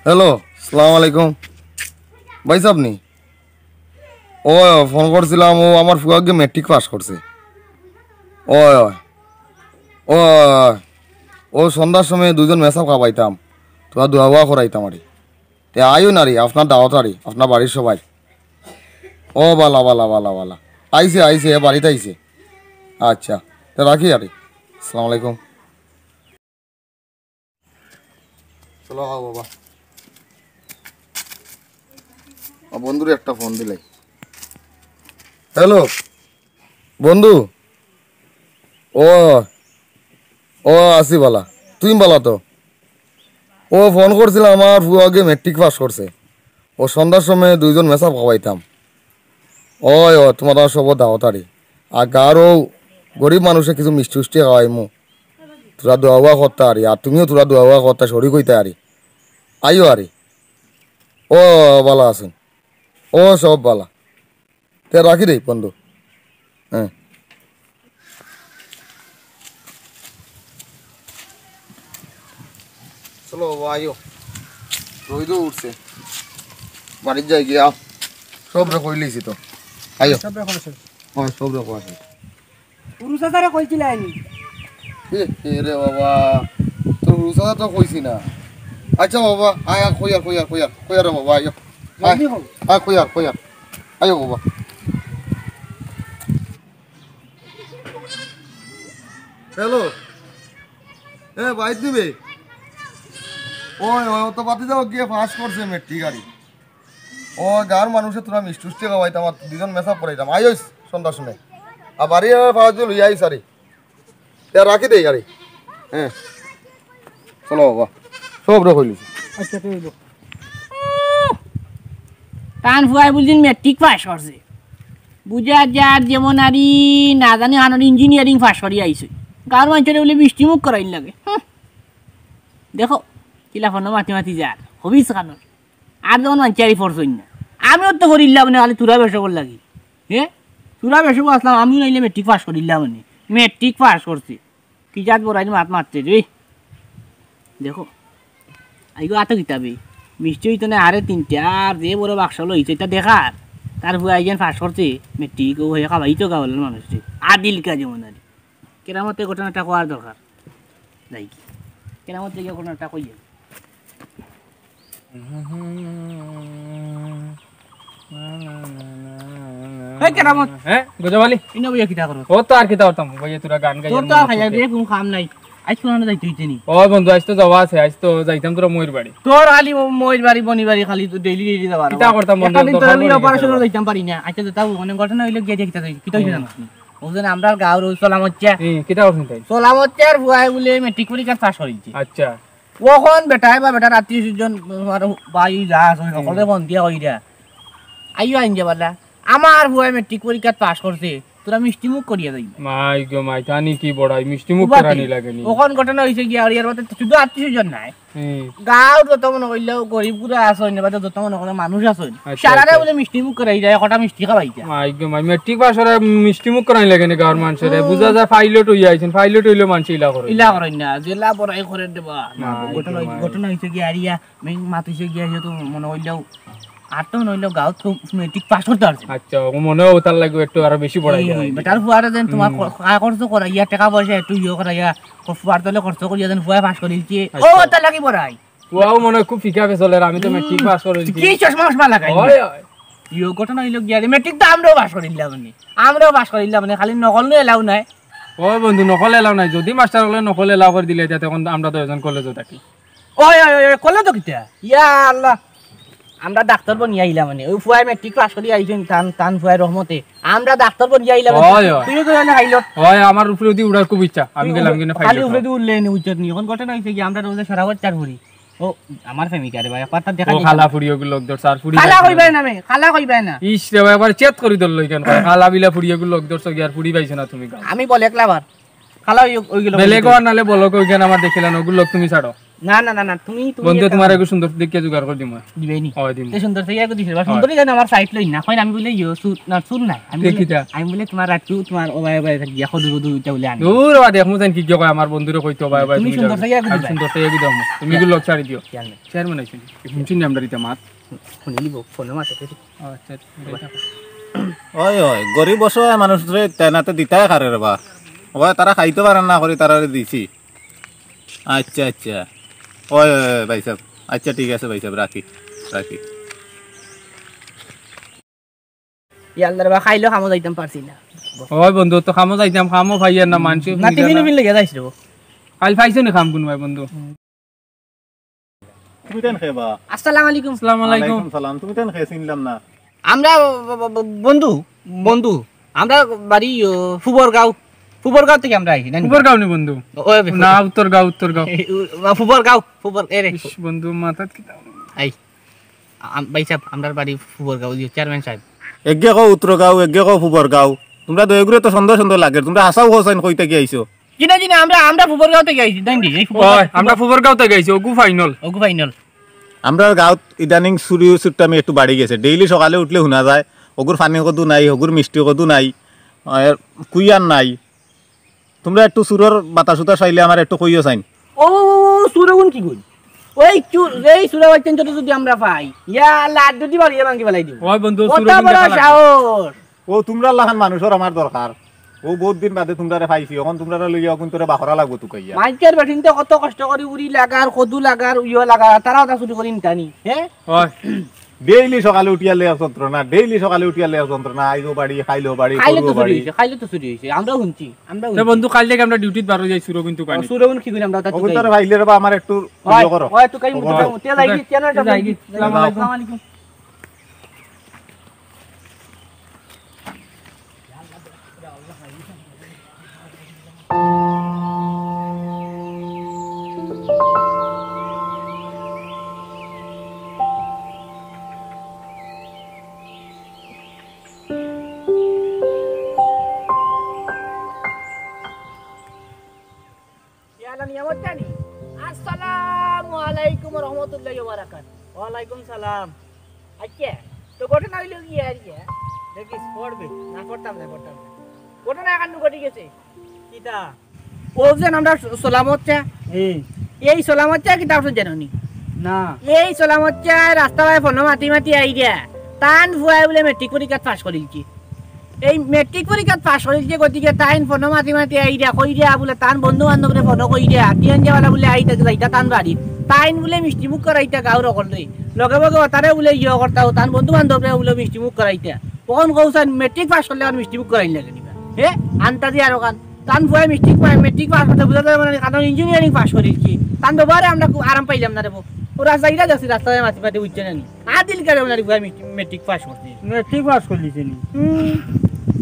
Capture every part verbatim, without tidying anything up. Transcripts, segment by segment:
হ্যালো, সালাম আলাইকুম। ভাই সাহেব নি? ও, ফোন করছিলাম, ও আমার ফুয়াগে মেট্রিক পাস করছে। ও, ও, ও, ও সন্ধ্যার সময় দুইজন মেসাব খাবাইতাম, তোরা দোয়া ওয়া করাইতাম আরি। তে আইও না রে, আপনার দাওয়াত আরি, আপনার বাড়ির সবাই। ও বালা, বালা, বালা, বালা। আইছে, আইছে, এ বাড়িত আইছে। আচ্ছা, তে রাখি আরি। আসসালামু আলাইকুম। চলো, আও বাবা। ও বন্ধুরে একটা ফোন দিলাই। হ্যালো, বন্ধু। ও, ও, আছি বালা। তুই বালা তো? ও, ফোন করছিলাম, আমার ফুয়াগে মেট্রিক পাস করছে। ও, সন্ধ্যার সময় দুইজন মেসাব খাওয়াইতাম। ওই, ও, তোমার সব দাওয়াত আরি। আর গারো গরিব মানুষে কিছু মিষ্টি উষ্টি খাওয়াইমু। তোরা দোয়া ওয়া করতা আরি, আর তুমিও তোরা দোয়া ওয়া করতা, শরিক অইতা আরি। আইও আরি। ও, বালা আছইন। ও, সব বালা। তে রাখি দেই বন্ধু। হ্যাঁ। চলো বাবা, আইও। রইদও উঠছে। বাড়িত যাই গিয়া। সবরে কইলিছি তো। আইও। সবরে কইলিছি। হয়, সবরে কইছি। পুরুষ আচারে কইছিলাইনি? এ, এ রে বাবা, তো রুসা তো কইছি না। আচ্ছা বাবা, আয়, আয়, কইয়ার, কইয়ার, কইয়ার, কইয়ার রে বাবা, আয়। আয়, জলদি কও। আয়, কইয়ার, কইয়ার। আয় বাবা। হ্যালো। এ, বাইত নিবে? ওই, ওই, ও তো বাতি যাও গিয়ে পাস করছে মেট্রিক আরি। ও, গাঁর মানুষে তোরা মিষ্টি উষ্টি খাওয়াইতাম, আর দুইজন মেসাব পড়াইতাম। আইস সন্ধ্যার সময়। আর বাড়ি আবার পাওয়া যাবে, লইয়া আইস আরি। তে রাখি দেই আরি। হ্যাঁ। চলো বাবা। সবরে কইলিছি। আচ্ছা, তুই বল। তান ফুয়ায় বুলছইন মেট্রিক পাস করছে। বুঝা যার যেমন আরি না জানি আনর ইঞ্জিনিয়ারিং পাস করি আইছে। গাঁর মানষরে বুলে মিষ্টি মুখ করাইন লাগে। হুঁ। দেখো, কিলা ফোনো মাতি মাতি যার। হবিস খানোর। আর যেমন মানষে আরি পড়ছইন না। আমিও তো করিলাম না, খালি তোরা বেশকর লাগি। হে? তোরা বেশক আছলাম, আমিও নাইলে মেট্রিক পাস করিলাম মানে। মেট্রিক পাস করছে। কি জাত বড়াইন মাত মাতরে রে। দেখো। আইগো আতো কিতাবে। মিষ্টি অইতো না আরে তিনটা, আর যে বড় বাক্স লইছে, ইটা দেখার। তার ফুয়া আইগেন পাস করছে, মেট্রিক, ও হয়ে খাবাইতো গাওয়ালার মানুষরে। আদিল কাজে মনে হয়। কেরামতে ঘটনাটা কওয়ার দরকার। যাই কি? কেরামতে গিয়া ঘটনাটা কইয়া। এই কেরামত। হ্যাঁ, গজব আলী? ইনো বইয়া কিতা করো? ও তো আর কিতা করতাম, বইয়া তোরা গান গাই তোর আর তো আর মজা খাইয়া করতে। দিয়ে কোনো কাম নাই। আইজ কোন যাইতে হইতে নি? ও বন্ধু, আইজ তো যাওয়া আছে, আইজ তো যাইতাম তোরা ময়ূর বাড়ি। তোর খালি ম-, ময়ূর বাড়ি, বনি বাড়ি খালি তো ডেইলি ডেইলি যাওয়ার। কিতা করতাম বন্ধু, একটা দিন তোর তোরা খালি নিয়ে অপারেশন অপারেশন যাইতাম পারি না। আচ্ছা, তো তাও অনেক ঘটনা হইলো গিয়া দেখি তাই। কিতা হইছে হুম। জানো? ওজন আমরার গাঁওর ওই সালামত চা। হুম, কিতা করছেন তাই? সালামত চার ফুয়ায় বুলে মেট্রিক পরীক্ষা পাস করিছে। আচ্ছা। অখন বেটায় বা বেটার আত্মীয় স্বজন, আমার ভাই যা আছে, হুম। সকলে ফোন দিয়া কইরা। আইও আইন যে বালা। আমার ফুয়ায় মেট্রিক পরীক্ষাত পাস করছে। তোরা মিষ্টি মুখ করিয়া যাইবে। মাই গো মাই, তানি কি বড়াই, মিষ্টি মুখ উবাতে। করানি লাগেনি। অখন ঘটনা হইছে গিয়া, আর ইয়ার মধ্যে শুধু আত্মীয় স্বজন নাই। হুম। গাঁওর যত মনে করলেও গরিব গুড়া আছে, অন্য বাদে যত মনে করে মানুষ আছে। আচ্ছা, সারারে আচ্ছা। বুলে মিষ্টি মুখ করাই যায়, কটা মিষ্টি খাওয়াই যায়। মাই গো মাই, মেট্রিক পাস ওরা মিষ্টি মুখ করানি লাগেনি গাঁওর মানুষরে। হুম। বুঝা যায় পাইলট হইয়া আইছেন, পাইলট হইলেও মানষে ইলা করে। ইলা করে না, জেলা বড়াই করে দেবা। মাই গো ঘটনা হই-, মাই। ঘটনা হইছে গিয়া, আর ইয়া, মেইন মাত হইছে গিয়া, ইয়া তো মনে করলেও আর তো নইলে গাঁওত কেউ মেট্রিক পাস করতে পারছে না। আচ্ছা, ও মনে হয় ওটার লাগি একটু আরো বেশি বড়াই এই, যায়। বেটার ফুয়ারে যেন তোমার হুম। খ-, খা খরচ করাইয়া, টাকা পয়সা একটু ইয়ে করাইয়া, খ-, ফুয়ার তলে খরচ করিয়া যেন ফুয়া পাস করিলছে। আচ্ছা। ও, ওটার লাগি বড়াই। ফুয়াও মনে হয় খুব ফিকা ফেসলের, আমি তো হুম। মেট্রিক পাস করিলছি। কি চশমা মশমা লাগাই? ওই, ওই। ইয়ে ঘটনা হইলো গিয়া রে, মেট্রিক তো আমরাও পাস করিলাম মানে। আমরাও পাস করিলাম মানে, খালি নকল নু এলাও নাই। ও বন্ধু, নকল এলাও নাই। যদি মাস্টার হকলে নকল এলাও করে দিলে, যাতে এখন আমরা তো একজন কলেজে থাকি। ওই, ওই, ওই, ওই, করলে তো কিতা? ইয়া আল্লাহ। আমরা ডাক্তার বনিয়া আইলাম মানে। ওই ফুয়ায় মেট্রিক পাস করি আইছেন, তান, তান ফুয়ায় রহমতে। আমরা ডাক্তার বনিয়া আইলাম মানে। ওই, ওই। তুইও তো জানে পাইলট। ওই, আমার উপরে যদি উড়ার খুব ইচ্ছা। আমি গেলাম কিন্তু খালি পাইলট উপরে হওয়া। দিয়ে উঠলে এনে উঠছত নি। এখন ঘটনা হইছে কি, আমরা রোজা সারা বছর ফুরি। ও, আমার প্রেমিকা রে ভাই, একবার তার দেখা ও, দিতাম। খালা ফুড়ি ওগুলো লোক ধরছে, আর ফুড়ি খালা পাইছে না। কইবায় না মে, খালা কইবায় না। ইস রে ভাই, একবার চেত করি ধরলো কেন? খালা বিলা ফুড়ি ওগুলো লোক ধরছো কি, আর ফুড়ি পাইছো না তুমি গাঁও? আমি বলে একলা বার। কালা অই, অই গেল। বেলেগ আর নালে বলো কই কেন আমার দেখিলা না, ওগুলো তুমি ছাড়ো। না, না, না, না, তুমি, তুমি বন্ধু, একটা তোমার এগু সুন্দর দেখিয়া জোগাড় করি দিমু। দিবাইনি? হয়, দিমু। তে সুন্দর দেখিয়া এগু দিছে, বা হয়। সুন্দর জানি আমার সাইট লই না, কইন আমি বলে ইয়ো, চুল, না, চুল নাই। আমি তে বলে, কিতা? আমি বলে তোমার রাখু, তোমার ওবায় ওবায় গিয়া খদু খদু ইটা বলে আনি। দূর, ওবা দেখমু জানি কি কি কয় আমার বন্ধুরে কইতো, ওবায় ওবায় তুমি তুমি সুন্দর জানি। চাইয়া এগু আমি দিবাই। সুন্দর চাইয়া এগু দিমু। তুমি এগু লগ ছাড়ি দিও। চেয়ারম্যান। চেয়ারম্যান আইছেন। হুনছেন নি আমরা দিতে মাত? হুনি নিব, ফোনে মাত আছে। আচ্ছা, আচ্ছা। ওই, ওই, গরিব অসহায় মানুষরে তেনাতে দিতায় কারে রে বা? ওবা, তারা খাইতো পারেন না করি তারারে দিছি। আচ্ছা, আচ্ছা। ওই, ওই, ওই, ভাই সাহেব। আচ্ছা, ঠিক আছে ভাই সাহেব, রাখি, রাখি। ইয়াল্লা রে বা, খাইলেও কামো যাইতাম পারছি না। ওই বন্ধু, তো কামো যাইতাম, কামো পাইয়ার না, মানষে না, হুনি টিফিন না। উফিন লইয়া যাইস রে বা। কাইল পাইছো নি কাম কুনবায় বন্ধু? তুমি তেন খেবা? আসসালামু আলাইকুম। আসসালামু আলাইকুম। ওয়ালাইকুম সালাম। তুমি তেন খে চিনলাম না। আমরা ব-, ব-, ব-, বন্ধু, বন্ধু, আমরা বাড়ি, ও, ফুবরগাঁও। ফুবরগাঁও থাকি আমরা আইছি, জানি না? ফুবরগাঁও নি বন্ধু? ও, ও, না, উত্তরগাঁও, উত্তরগাঁও। এই, উ, ফুবরগাঁও, ফুবর-, এ রে। ইস, বন্ধু, মাথাত কিতা? এই, আম-, ভাই সাহেব, আমরার বাড়ি ফুবরগাঁও, ইয়ো, চেয়ারম্যান সাহেব। এগে কও উত্তরগাঁও, এগে কও ফুবরগাঁও। তোমরা দুইগুরে তো সুন্দর সুন্দর লাগে। তোমরা হাছাউ কও চাইন কই থাকি আইছো? জি না, জি না, আমরা, আমরা ফুবরগাঁও থাকি আইছি, জানি না, এই ফুবরগাঁও, ওই, আমরা ফুবরগাঁও থাকি আইছি, ওগু ফাইনাল। ওগু ফাইনাল। আমরার গাঁওত ইদানিং চুরির চুট্টামি একটু বাড়ি গেছে। ডেইলি সকালে উঠলে হুনা যায়, ওগুর পানি কদু নাই, ওগুর মিষ্টি কদু নাই, আর কুইয়ার নাই। তোমরা একটু চুরর বাতাস উতাস পাইলে আমারে একটু কইও চাইন। ও, ও, ও, ও, চুর অগুন কি কই? ওই চুর, এই চুরে বাচ্চাইন্তরে যদি আমরা পাই, ইয়া আল্লাহ, আড্ডি বাড়িয়ে ভাঙি ফেলাই দিব। ওই বন্ধু, কত চুর অগুন বড় দেখা লাগে। সাহস! ও, তোমরার লাখান মানুষর আমার দরকার। ও, বহুত দিন বাদে তোমরারে পাইছি, অখন তোমরারে লইয়া অগুন তোরে বাখরা লাগবো তুকাইয়া। মাইনষর বেটিন্তে কত কষ্ট করি উড়ি লাগার, কদু লাগার, উইও লাগার, তারা ওটা চুরি করি নিতানি, হ্যাঁ? ওই। ডেইলি সকালে উঠিয়া লেও যন্ত্রণা, ডেইলি সকালে উঠিয়া লেও যন্ত্রণা, আইজও বাড়ি, খাইলেও বাড়ি, খাইলে তো করবো চুরি বাড়ি। হইছে, খাইলে তো চুরি হইছে, আমরাও হুনছি, আমরাও তো হুনছি। বন্ধু, কাইল থাকি আমরা ডিউটিত বার অই যাই, চুরগুন তুকানি। চুরগুন কি করি আমরা ওটা অগুন তুকাই? তারা পাইলে রে বা আমার একটু ওই, ইয়ে করো। ওই তুকাই, খবর তুকাই, দাও। তুকাই, তুকাই, তুকাই, তুকাই, আসসালামু আলাইকুম। ইয়ালা নিয়ামত জানি। আসসালামু আলাইকুম ওয়া রাহমাতুল্লাহি ওয়া বারাকাতুহু। ওয়ালাইকুম সালাম। আচ্ছা, তো ঘটনা অইলো কি আর কি? দেখিস, পড়বে। না, পড়তাম না, পড়তাম না। ঘটনা এখান ঘটি গেছে। কিতা? ও যে আমরা স-, সালামত চা। এই। এই সালামত চা কিতা অপশন জানো নি? না। এই সালামত চা রাস্তা বায় ফোনো মাতি মাতি আই দিয়া। তান ফুয়ায় বুলে মেট্রিক পরীক্ষাত পাস করিলছি। এই মেট্রিক পরীক্ষাত পাস করিলছে, গতিকে তাইন ফোনো মাতি মাতি আইরা, কইরা বুলে তান বন্ধু বান্ধবরে ফোনো কইরা, তিয়ন জেওয়ালা বুলে আইতা যাইতা তান বাড়িত। তাইন বুলে মিষ্টি মুখ করাইতা গাঁওর অকলরে। লগে লগে অতারে বুলে ইয়ে করতা, ও তান বন্ধু বান্ধবরে বুলে মিষ্টি মুখ করাইতা। অখন কও চাইন মেট্রিক পাস করলে আর মিষ্টি মুখ করাইন লাগে নিবা। হে, আন্তাজি আর অখান। তান ফুয়ায় মেট্রিক পা-, মেট্রিক পাস করতে বুঝা যায় মানে কারণ ইঞ্জিনিয়ারিং পাস করিলছি। তান ব্যবহারে আমরা খুব আরাম পাইলাম না রে বউ। ও রাস্তা ইটা দেখছি, রাস্তায় মাতি মাতি উঠছে না নি। আদিল কারে ওনার ফুয়ায় মেট্রিক, মেট্রিক পাস করছে। মেট্রিক পাস করলিছে নি? হুম।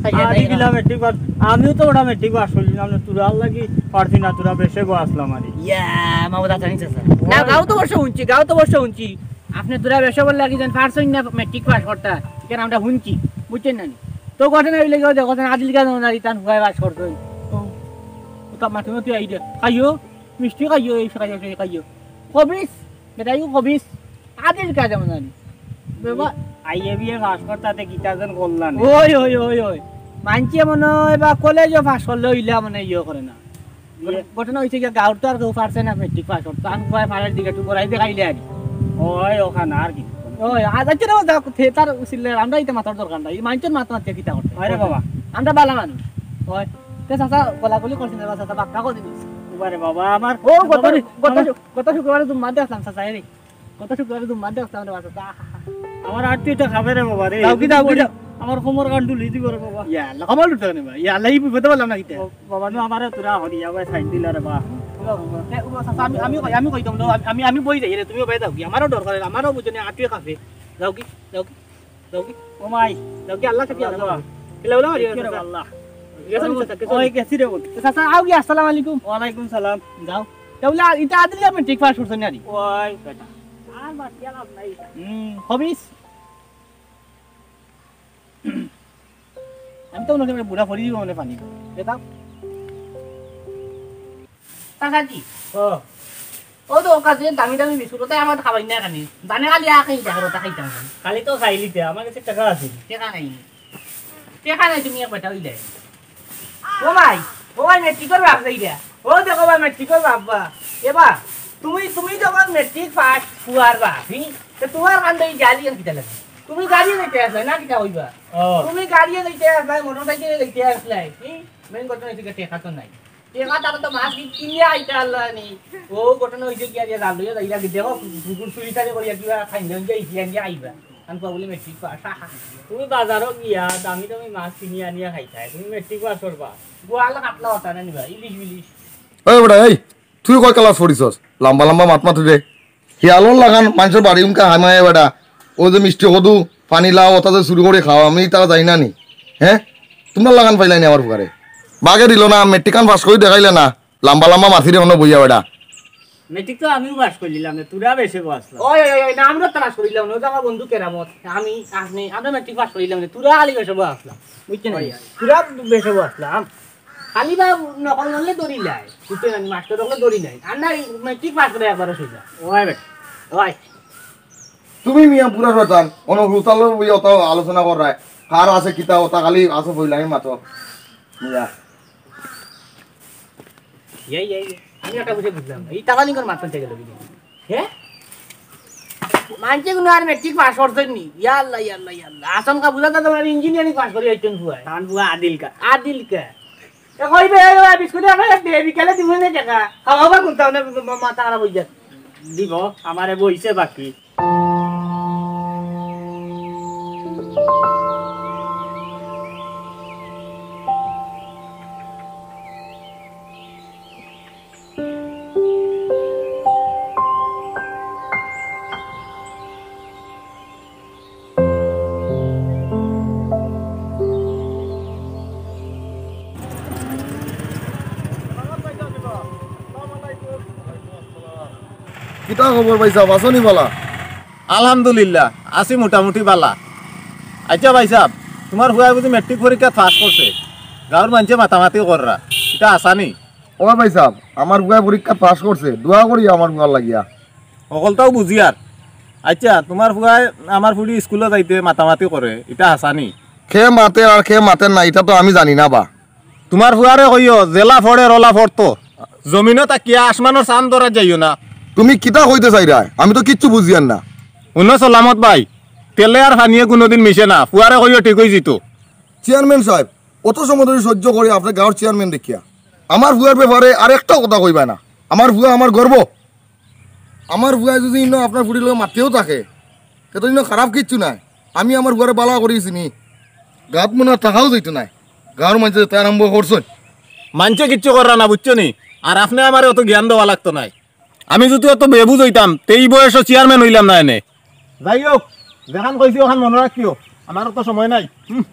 খাইয়া আদি নাই কিলা না। মেট্রিক পাস, আমিও তো ওটা মেট্রিক পাস করলি না, আমরা তোরা আল্লাহ কি পারছি না, তোরা বেশে গো আসলাম আরে। ইয়া, মামু দাদা নিছে স্যার। না, ওই। গাঁও তো অবশ্য হুনছি, গাঁও তো অবশ্য হুনছি। আপনি তোরা বেশে বললে কি জান পারছইন না মেট্রিক পাস করতা, এখানে আমরা হুনছি, বুঝছেন না নি? তো ঘটনা অইলে গিয়ে দেখো, আদিল কারে ওনার ইতান ফুয়ায় পাস করছে। ও, ওটা মাঠে মধ্যে আইডিয়া। খাইও, মিষ্টি খাইও, এই খাইও, সেই খাইও। খবিস, বেটাইও খবিস, আদিল কারে মনে হয়। বাবা, আইএ বিএ পাস করতাতে কিতা যেন করলা না। ওই, ওই, ওই, ওই। মানছে মনে হয় বা কলেজও পাস করলে অইলা মানে ইয়ে করে না। ইয়ে। ঘটনা অইছে কি, গাঁওর তো আর কেউ পারছে না মেট্রিক পাস করতে। আমি কয় পাড়ার দিকে একটু বড়াই দেখাইলে আর কি। ওই, ওখানে আর কি। ওই, আজ আজকে রে, যাও, থিয়েটার সিলে আমরা ইতে মাথার দরকার নাই। এই মানছেন মাথা মারতে কিতা করতে? আরে বাবা। আমরা বালা মানুষ। ওই, তে চাচা গলাগলি করছি না, চাচা বাক্কা করে দিবি। ওরে বাবা, আমার ও, গত, বাবা রে, গত, আমার গত শুক্রবারে জুম্মা দেখলাম চাচা, এরে। গত শুক্রবারে জুম্মা দেখলাম রে, চাচা। আমার আর তুই তো খাবে রে বাবা রে। যাও কি, যাও কি, যাও। আমার কোমর গান ডুলি দিব রে বাবা। ইয়া আল্লাহ, কমাল উঠতে নে ভাই। ইয়া আল্লাহ, এই বিপদে বললাম না কিতা? ও বাবা, নু আমারে তোরা হরিয়া ভাই সাইন দিলা রে বা। এ, ও চাচা, আমি, আমি কই, আমি কই দম দাও, আমি, আমি, আমি বই যাই রে, তুমিও বই যাও কি? আমারও ডর করে, আমারও বুঝে নে, আটুয়ে কাঁপে। যাও কি, যাও কি, যাও কি? ও মাই। যাও কি, আল্লাহ থাকি আল্লাহ। আল্লাহ। এলা ওলা মারি, দেখি রে চাচা। আল্লাহ। গেছে নি চাচা, গেছে ওই নি? গেছি রে বল। চাচা, আও কি, আসসালামু আলাইকুম। ওয়ালাইকুম সালাম। যাও। তা বলে, ইটা আদিল মেট্রিক পাস করছে না রে? ওই বেটা। আর মাতিয়া লাভ নাই। হুম, খবিস। আমি তো মনে করি বুড়া ফরি দিব মনে পানি। এটা চাচাজি, ও। ও তো ওর কাছে দামি দামি বিস্কুট, ওটাই আমার খাবাই না খানি। জানে খালি আখেই দেখো, ওটা খাইতাম আমি। খালি তো খাইলি তে, আমার কাছে টাকা আছে। টাকা নাই। টাকা নাই, তুমি এক বেটা হইলে। ও ভাই, ও ভাই, মেট্রিকর বাপ যাই রে। ও দেখো ভাই, মেট্রিকর বাপ বা। এ বা, তুমি, তুমি যখন মেট্রিক পাস, পুয়ার বাপ, হি? তো তোমার কাণ্ডে এই গাড়ি আর কিতা লাগে? তুমি গাড়িয়ে যাইতে আসলে না কিতা হইবা? ও। তুমি গাড়িয়ে যাইতে আসলে, মোটর সাইকেলে যাইতে আসলে, হি? মেইন ঘটনা হইছে গিয়া টেকা তো নাই। টেকা তারা তো মাছ কি-, কিনিয়া আইতা আল্লাহ নি। ও ঘটনা হইছে গিয়া যে জাল লইয়া যাইরা কি দেখো, কুকুর চুরি চারি করিয়া কিবা খাইন দেন যে ইসিয়া গিয়া আইবা। আন কবুলে মেট্রিক পাস। তুমি বাজারো গিয়া দামি দামি মাছ কিনি আনিয়া খাইতায়। তুমি মেট্রিক পাস করবা। গোয়াল কাতলা হতা না নিবা, ইলিশ বিলিশ। এই বেটা, এই, তুই কয় ক্লাস পড়িছস? লম্বা লম্বা মাত মাত রে। হিয়ালর লাখান মানষর বাড়ি উনকা হামায় বেটা। ও যে মিষ্টি কদু, পানি লাউ, ওটা যে চুরি করি খাও, আমি তারা যাই না নি। হ্যাঁ? তোমরা লাখান পাইলাই নি আমার ফুয়ারে। বাগে দিল না, মেট্রিকান পাস করি দেখাইলে না। লম্বা লম্বা মাতিরে হনো বইয়া বেটা। মেট্রিক তো আমিও পাস করিলাম না, তোরা বেশি বসলা। ওই, ওই, ওই, ওই, না, আমরা তো পাস করিলাম না, ও তো আমার বন্ধু কেরামত। আমি, আপনি, আমরা মেট্রিক পাস করিলাম না, তোরা আলি বেশি বসলা। বুঝছেন? ওই, ওই। তোরা বেশি বসলাম। খালি বা নকল মারলে দড়ি নাই, বুঝছেন? আমি মাস্টার হকলে দড়ি নাই। আর না, মেট্রিক পাস করে একবারও সোজা। ওই বেটা। ওই। তুমি মিয়া পুরা শয়তান, অন হুতালো বইয়া ওটা আলোচনা করায়। কার আছে কিতা ওটা খালি আছে বইলাই মাতো। মিয়া। ইয়া, ইয়া, ইয়া। আমি একটা বুঝে বুঝলাম না। এই টাকা নিকর মারতে গেল কি? হ্যাঁ? মানছে কোনো আর মেট্রিক পাস করছেন নি? ইয়া আল্লাহ, ইয়া আল্লাহ, ইয়া আল্লাহ। আচমকা বুঝা তো তোমার ইঞ্জিনিয়ারিং পাস করি একজন ফুয়া। তান ফুয়া আদিল কা। আদিল কা। এ কইবে, এ কইবে, বিস্কুট একটা দে, বিকালে দিব না টাকা। খাওয়া বা কোনটা, না, মা-, মাথা খারাপ হয়ে যায়। দিব, আমারে বইছে বাকি। কিতা খবর ভাই সাহেব, আছো নি বালা? আলহামদুলিল্লাহ, আছি মোটামুটি বালা। আচ্ছা ভাই সাহেব, তোমার ফুয়ায় বুঝি মেট্রিক পরীক্ষা পাস করছে? গাঁওর মানষে মাতামাতি কররা, ইটা হাছা নি? ও ভাই সাহেব, আমার ফুয়ায় পরীক্ষা পাস করছে, দোয়া করি আমার ফুয়ার লাগিয়া। হকলতাউ বুঝিয়ার। আচ্ছা, তোমার ফুয়ায় আমার ফুড়ি স্কুলো যাইতে মাতামাতি করে, ইটা হাছা নি? কে মাতে আর কে মাতে না, ইটা তো আমি জানি না বা। তোমার ফুয়ারে কইও, যেলা পড়ের অলা পড়তো। জমিনো থাকিয়া আসমানর চান ধরাত যাইও না। তুমি কিতা কইতে চাইরায়? আমি তো কিচ্ছু বুঝিয়ার না। হুনো সলামত ভাই, তেলে আর পানিয়ে কুনুদিন মিশে না। ফুয়ারে কইও ঠিক অইযিতো। চেয়ারম্যান সাহেব, অত সময় ধরি সহ্য করি আপনার গাঁওর চেয়ারম্যান দেখিয়া। আমার ফুয়ার ব্যাপারে আর একটাও কথা কইবা না। আমার ফুয়া আমার গর্ব। আমার ফুয়ায় যদি ইনো আপনার ফুড়ির লগে মাতিও থাকে, তে তো ইনো খারাপ কিচ্ছু নাই। আমি আমার ফুয়ারে বালা করি চিনি। গাত মনে হয় থাকাও যাইতো নায়। গাঁওর মানষে যেতা আরম্ভ করছইন। মানষে কিচ্ছু কররা না, বুঝছো নি? আর আপনে আমারে অত জ্ঞান দেওয়া লাগতো নায়। আমি যদি অত বেবুঝ অইতাম, তে ই বয়সো চেয়ারম্যান অইলাম না এনে। যাই হোক, যেখান কইছি ওখান মনো রাখিও, আমার অত সময় নাই। হুম।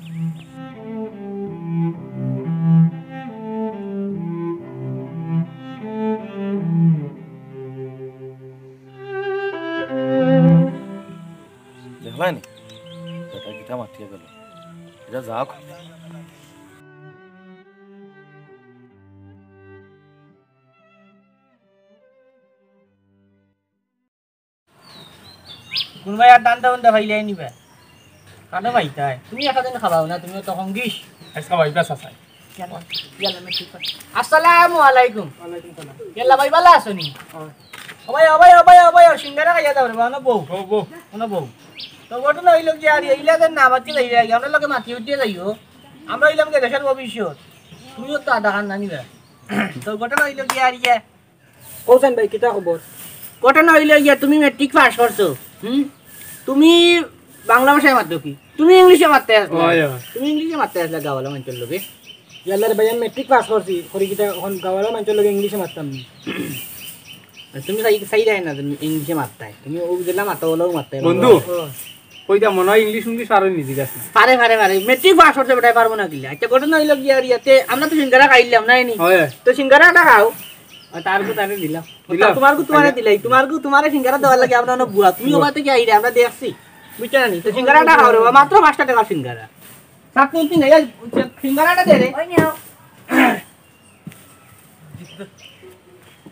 দেখলায় নি? বেটা কিতা মাতিয়া গেল। ইটা যাউক। কুনবায় আর ধান্দা উন্দা পাইলে নিবা। কানো পাইতায়? তুমি একটা দিন খাবাও না, তুমি তো হঙ্গিস। আজকে ভাই বাস আছে। ইয়াল্লা, ইয়াল্লা, মেট্রিক পাস। আসসালামু আলাইকুম। ওয়ালাইকুম সালাম। ইয়াল্লা ভাই, বালা আছো নি? হ্যাঁ। ও ভাই, ও ভাই, ও ভাই, ও ভাই, ও সিঙ্গারা খাইয়া যাও রে বা, অনো বউ। বউ, বউ। অনো বউ। তো ঘটনা অইলো কি আর, ইলা যে না মাতি যাইরা, আমরার লগে মাতি উঠিয়া যাইও। আমরা অইলাম গি দেশর ভবিষ্যৎ। তুমিও তো আধা খান নানিবা। তো ঘটনা অইলো কি আর ইয়া, কওছাইন ভাই, কিতা খবর? ঘটনা অইলো গিয়া, তুমি মেট্রিক পাস করছো, হুম? তুমি বাংলা ভাষায় মাতো কি? তুমি ইংলিশে মাততায় আছলায়। অয়, অয়। তুমি ইংলিশে মাততায় আছলায় গাঁওআলা মানষর লগে। ইয়াল্লা রে ভাই, আমি মেট্রিক পাস করছি, করি কিতা অখন গাঁওআলা মানষর লগে ইংলিশে মাততাম নি? তুমি চাই-, চাইরায় না তুমি ইংলিশে মাততায়। তুমি অউ যেলা মাতো, অলাউ মাততায়। বন্ধু, ও। কইতা মনো অয় ইংলিশ উংলিশ পারো নি জিগাস না। পারে, পারে, পারে। মেট্রিক পাস করছে বেটায়, পারবো না কিলা? আচ্ছা, ঘটনা অইলো গিয়া আর ইয়াতে, আমরা তো সিঙ্গারা খাইলাম, নায় নি? অয়। তো সিঙ্গারা একটা খাও। আর তার গু তারে দিলাম। দিলাম। তোমার গু তোমারে দিলাই, তোমার গু তোমারে সিঙ্গারা দেওয়ার লাগি আমরা অনো বওয়া। তুমি অয়। ওখান থাকি আইরায়, আমরা দেখছি। বুঝছো না নি? তো সিঙ্গারা একটা খাও রে বা, মাত্র পাঁচটা টেকার সিঙ্গারা। সাত তিন তিন, এই সিঙ্গারা একটা দে রে। ওই নেও।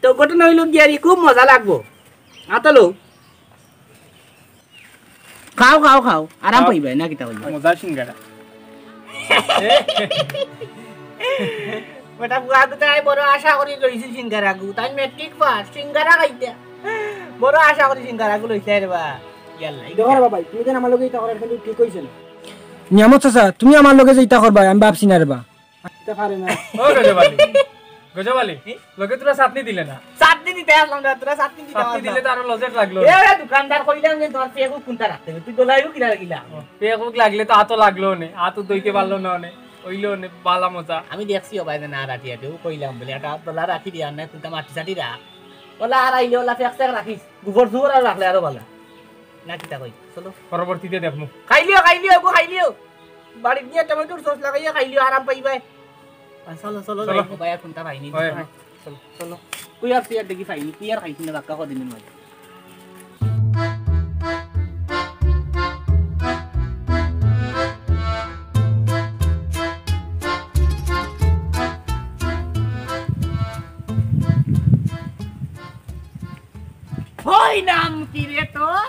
তো ঘটনা অইলো গিয়া রে, খুব মজা লাগবো। আতলো। খাও, খাও, খাও, আরাম পাইবায় না, কিতা কইবা? মজা সিঙ্গারা। বেটা, ফুয়া গুতায় বড় আশা করি লইছিল সিঙ্গারাগু। তাই মেট্রিক পাস, সিঙ্গারা খাইতা। বড় আশা করি সিঙ্গারাগু লইছে রে বা। ইয়াল্লা, দেখো রে বাবা, তুমি যেন আমার লগে ইতা করার কিন্তু ঠিক অইছে না। নিয়ামত চাচা, তুমি আমার লগে যে ইতা করবা, আমি ভাবছি না রে বা। ইতা পারে না। ও গজব আলী, গজব আলী, লগে তোরা চাটনি দিলে না। চাটনি দিতে আসলাম না, তোরা চাটনি দিতে চাটনি আসলাম। দিলে তো আরো লজেট লাগলো। এ, এ, দোকানদার কইলাম যে তোমার পেগুক কোনটা রাখতে হবে, তুই দোলাইও কিনা কিলা? ও, পেগুক লাগলে তো আতো লাগলো নে, আতো দইতে পারলো না নে, অইলো নে, বালা মজা। আমি দেখছি ও ভাই যে না রাখি আছে, ও কইলাম বলে, একটা দোলা রাখি দিয়া, না কোনটা মাটি চাটি রাখ। ওলা আর আইলে ওলা ফেক ফেক রাখিস, গোবর সুবর আর রাখলে আরো বালা। না কিতা কই, চলো। পরবর্তীতে দেখমু। খাইলিও, খাইলিও, গো খাইলিও। বাড়িত গিয়া টমেটোর সস লাগাইয়া খাইলিও, আরাম পাইবায়। আর চলো, চলো, চলো। যাই, ভাইয়া কোনটা পাইনি। হয়, হয়। চলো, চলো। কুইয়ার সুইয়ার দেখি পাইনি, কুইয়ার খাইছি না, বাক্কা কদিনের মাঝে। হই নাম কি রে তোর?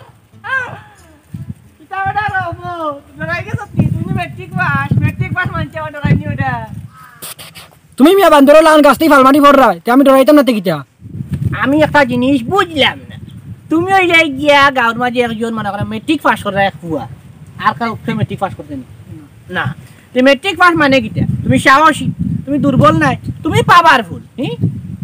কিতা বেটা রহমত? ডরাই গেছত নি? তুমি মেট্রিক পাস, মেট্রিক পাস মানছে আবার ডরাই নি ওটা। তুমি মিয়া বান্দরর লাখান গাছ থাকি ফাল মারি পড়রায়, তে আমি ডরাইতাম না তে কিতা? আমি একটা জিনিস বুঝলাম না। তুমি অইলায় গিয়া গাঁওর মাঝে একজন মনে করো মেট্রিক পাস করা এক ফুয়া, আর কারো উপরে মেট্রিক পাস করছে নি? না। তে মেট্রিক পাস মানে কিতা? তুমি সাহসী, তুমি দুর্বল নায়, তুমি পাওয়ারফুল। হি?